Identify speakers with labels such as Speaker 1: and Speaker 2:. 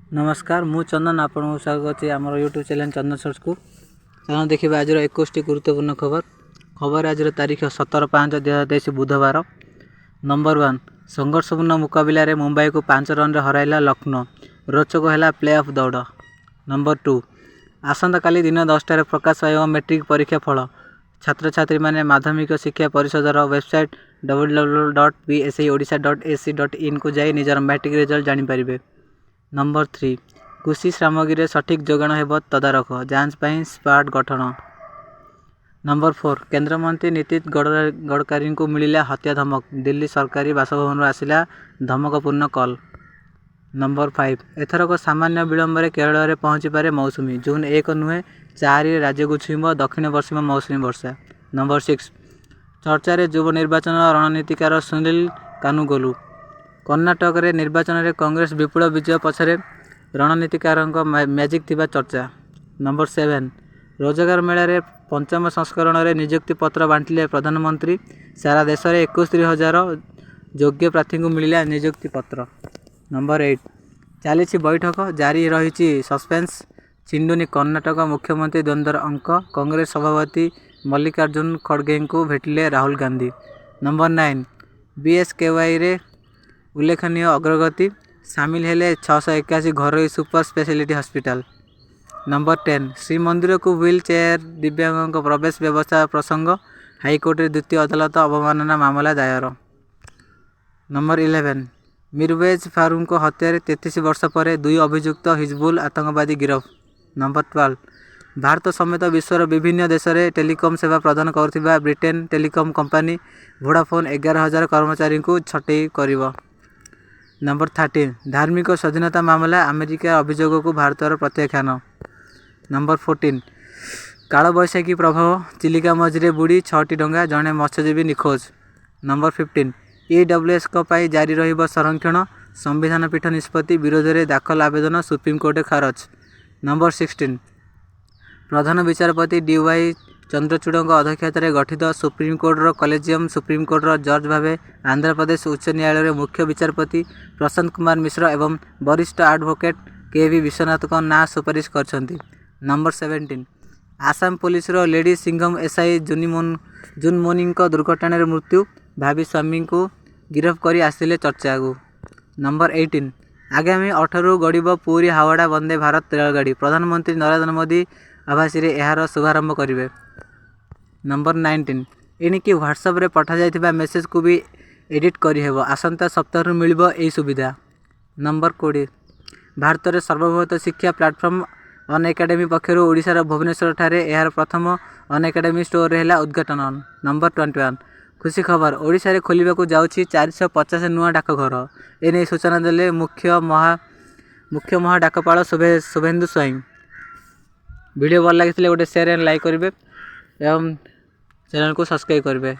Speaker 1: ନମସ୍କାର, ମୁଁ ଚନ୍ଦନ, ଆପଣଙ୍କୁ ସ୍ୱାଗତ କରୁଛି ଆମର ୟୁଟ୍ୟୁବ୍ ଚ୍ୟାନେଲ୍ ଚନ୍ଦନ ସର୍ଟସକୁ। ଚାଲନ୍ତୁ ଦେଖିବା ଆଜିର 21ଟି ଗୁରୁତ୍ୱପୂର୍ଣ୍ଣ ଖବର। ଖବର ଆଜିର ତାରିଖ 17/5/2023, ବୁଧବାର। ନମ୍ବର 1, ସଂଘର୍ଷପୂର୍ଣ୍ଣ ମୁକାବିଲାରେ ମୁମ୍ବାଇକୁ 5 ରନ୍ରେ ହରାଇଲା ଲକ୍ଷ୍ନୌ, ରୋଚକ ହେଲା ପ୍ଲେ ଅଫ୍ ଦୌଡ଼। ନମ୍ବର 2, ଆସନ୍ତାକାଲି ଦିନ 10ଟାରେ ପ୍ରକାଶ ପାଇବ ମେଟ୍ରିକ୍ ପରୀକ୍ଷା ଫଳ। ଛାତ୍ରଛାତ୍ରୀମାନେ ମାଧ୍ୟମିକ ଶିକ୍ଷା ପରିଷଦର ୱେବସାଇଟ୍ ww.bseodisha.ac.inକୁ ଯାଇ ନିଜର ମାଟ୍ରିକ୍ ରେଜଲ୍ଟ ଜାଣିପାରିବେ। ନମ୍ବର 3, କୃଷି ସାମଗ୍ରୀରେ ସଠିକ୍ ଯୋଗାଣ ହେବ ତଦାରଖ, ଯାଞ୍ଚ ପାଇଁ ସ୍କ୍ୱାଡ୍ ଗଠନ। ନମ୍ବର 4, କେନ୍ଦ୍ରମନ୍ତ୍ରୀ ନୀତିନ ଗଡ଼କରୀଙ୍କୁ ମିଳିଲା ହତ୍ୟା ଧମକ, ଦିଲ୍ଲୀ ସରକାରୀ ବାସଭବନରୁ ଆସିଲା ଧମକପୂର୍ଣ୍ଣ କଲ୍। ନମ୍ବର 5, ଏଥରକ ସାମାନ୍ୟ ବିଳମ୍ବରେ କେରଳରେ ପହଞ୍ଚିପାରେ ମୌସୁମୀ, ଜୁନ୍ 1 ନୁହେଁ, 4ରେ ରାଜ୍ୟକୁ ଛୁଇଁବ ଦକ୍ଷିଣ ପଶ୍ଚିମ ମୌସୁମୀ ବର୍ଷା। ନମ୍ବର 6, ଚର୍ଚ୍ଚାରେ ଯୁବ ନିର୍ବାଚନ ରଣନୀତିକାର ସୁନୀଲ କାନୁଗୋଲୁ। କର୍ଣ୍ଣାଟକରେ ନିର୍ବାଚନରେ କଂଗ୍ରେସ ବିପୁଳ ବିଜୟ ପଛରେ ରଣନୀତିକାରଙ୍କ ମ୍ୟାଜିକ୍ ଥିବା ଚର୍ଚ୍ଚା। ନମ୍ବର 7, ରୋଜଗାର ମେଳାରେ ପଞ୍ଚମ ସଂସ୍କରଣରେ ନିଯୁକ୍ତି ପତ୍ର ବାଣ୍ଟିଲେ ପ୍ରଧାନମନ୍ତ୍ରୀ। ସାରା ଦେଶରେ 71 ହଜାର ଯୋଗ୍ୟ ପ୍ରାର୍ଥୀଙ୍କୁ ମିଳିଲା ନିଯୁକ୍ତି ପତ୍ର। ନମ୍ବର 8, ଚାଲିଛି ବୈଠକ, ଜାରି ରହିଛି ସସ୍ପେନ୍ସ, ଛିଣ୍ଡୁନି କର୍ଣ୍ଣାଟକ ମୁଖ୍ୟମନ୍ତ୍ରୀ ଦ୍ୱନ୍ଦ୍ୱର ଅଙ୍କ। କଂଗ୍ରେସ ସଭାପତି ମଲ୍ଲିକାର୍ଜୁନ ଖଡ଼ଗେଙ୍କୁ ଭେଟିଲେ ରାହୁଲ ଗାନ୍ଧୀ। ନମ୍ବର 9, ବିଏସକେୱାଇରେ ଉଲ୍ଲେଖନୀୟ ଅଗ୍ରଗତି, ସାମିଲ ହେଲେ 681 ଘରୋଇ super speciality hospital. Number 10, ଶ୍ରୀମନ୍ଦିରକୁ ହ୍ୱିଲ୍ ଚେୟାର ଦିବ୍ୟାଙ୍ଗଙ୍କ ପ୍ରବେଶ ବ୍ୟବସ୍ଥା ପ୍ରସଙ୍ଗ, ହାଇକୋର୍ଟରେ ଦ୍ୱିତୀୟ ଅଦାଲତ ଅବମାନନା ମାମଲା ଦାୟର। ନମ୍ବର 11, ମିରୱେଜ ଫାରୁକଙ୍କ ହତ୍ୟାରେ 33 ବର୍ଷ ପରେ ଦୁଇ ଅଭିଯୁକ୍ତ ହିଜବୁଲ ଆତଙ୍କବାଦୀ ଗିରଫ। ନମ୍ବର 12, ଭାରତ ସମେତ ବିଶ୍ୱର ବିଭିନ୍ନ ଦେଶରେ ଟେଲିକମ୍ ସେବା ପ୍ରଦାନ କରୁଥିବା ବ୍ରିଟେନ ଟେଲିକମ୍ କମ୍ପାନୀ ଭୋଡାଫୋନ୍ 11 ହଜାର କର୍ମଚାରୀଙ୍କୁ ଛଟେଇ କରିବ। ନମ୍ବର 13, ଧାର୍ମିକ ସ୍ୱାଧୀନତା ମାମଲା, ଆମେରିକା ଅଭିଯୋଗକୁ ଭାରତର ପ୍ରତ୍ୟାଖ୍ୟାନ। ନମ୍ବର 14, କାଳବୈଶାଖୀ ପ୍ରଭାବ, ଚିଲିକା ମଝିରେ ବୁଡ଼ି ଛଅଟି ଡଙ୍ଗା, ଜଣେ ମତ୍ସ୍ୟଜୀବୀ ନିଖୋଜ। ନମ୍ବର 15, ଇଡବ୍ଲ୍ୟୁଏସ୍ଙ୍କ ପାଇଁ ଜାରି ରହିବ ସଂରକ୍ଷଣ, ସମ୍ବିଧାନ ପୀଠ ନିଷ୍ପତ୍ତି ବିରୋଧରେ ଦାଖଲ ଆବେଦନ ସୁପ୍ରିମକୋର୍ଟରେ ଖାରଜ। ନମ୍ବର 16, ପ୍ରଧାନ ବିଚାରପତି ଡି ୱାଇ ଚନ୍ଦ୍ରଚୂଡ଼ଙ୍କ ଅଧ୍ୟକ୍ଷତାରେ ଗଠିତ ସୁପ୍ରିମକୋର୍ଟର କଲେଜିୟମ୍ ସୁପ୍ରିମକୋର୍ଟର ଜଜ୍ ଭାବେ ଆନ୍ଧ୍ରପ୍ରଦେଶ ଉଚ୍ଚ ନ୍ୟାୟାଳୟର ମୁଖ୍ୟ ବିଚାରପତି ପ୍ରଶାନ୍ତ କୁମାର ମିଶ୍ର ଏବଂ ବରିଷ୍ଠ ଆଡଭୋକେଟ୍ କେ ଭି ବିଶ୍ୱନାଥଙ୍କ ନାଁ ସୁପାରିଶ କରିଛନ୍ତି। ନମ୍ବର 17, ଆସାମ ପୋଲିସର ଲେଡି ସିଂଘମ ଏସ୍ଆଇ ଜୁନମୋନିଙ୍କ ଦୁର୍ଘଟଣାରେ ମୃତ୍ୟୁ, ଭାବି ସ୍ୱାମୀଙ୍କୁ ଗିରଫ କରି ଆସିଲେ ଚର୍ଚ୍ଚାକୁ। ନମ୍ବର 18, ଆଗାମୀ 18ରୁ ଗଡ଼ିବ ପୁରୀ ହାୱଡ଼ା ବନ୍ଦେ ଭାରତ ରେଳଗାଡ଼ି। ପ୍ରଧାନମନ୍ତ୍ରୀ ନରେନ୍ଦ୍ର ମୋଦି ଆଭାସୀରେ ଏହାର ଶୁଭାରମ୍ଭ କରିବେ। ନମ୍ବର 19, ଏଣିକି ହ୍ୱାଟ୍ସଆପ୍ରେ ପଠାଯାଇଥିବା ମେସେଜକୁ ବି ଏଡିଟ୍ କରିହେବ। ଆସନ୍ତା ସପ୍ତାହରୁ ମିଳିବ ଏହି ସୁବିଧା। ନମ୍ବର 20, ଭାରତରେ ସର୍ବବୃହତ ଶିକ୍ଷା ପ୍ଲାଟଫର୍ମ ଅନଏକାଡେମୀ ପକ୍ଷରୁ ଓଡ଼ିଶାର ଭୁବନେଶ୍ୱରଠାରେ ଏହାର ପ୍ରଥମ ଅନଏକାଡେମୀ ଷ୍ଟୋରରେ ହେଲା ଉଦ୍ଘାଟନ। ନମ୍ବର 21, ଖୁସି ଖବର, ଓଡ଼ିଶାରେ ଖୋଲିବାକୁ ଯାଉଛି 450 ନୂଆ ଡାକଘର। ଏନେଇ ସୂଚନା ଦେଲେ ମୁଖ୍ୟ ମହାଡାକପାଳ ଶୁଭେନ୍ଦୁ ସ୍ୱାଇଁ। ଭିଡ଼ିଓ ଭଲ ଲାଗିଥିଲେ ଗୋଟେ ସେୟାର ଆଣ୍ଡ ଲାଇକ୍ କରିବେ ଏବଂ ଚ୍ୟାନେଲକୁ ସବସ୍କ୍ରାଇବ୍ କରିବେ।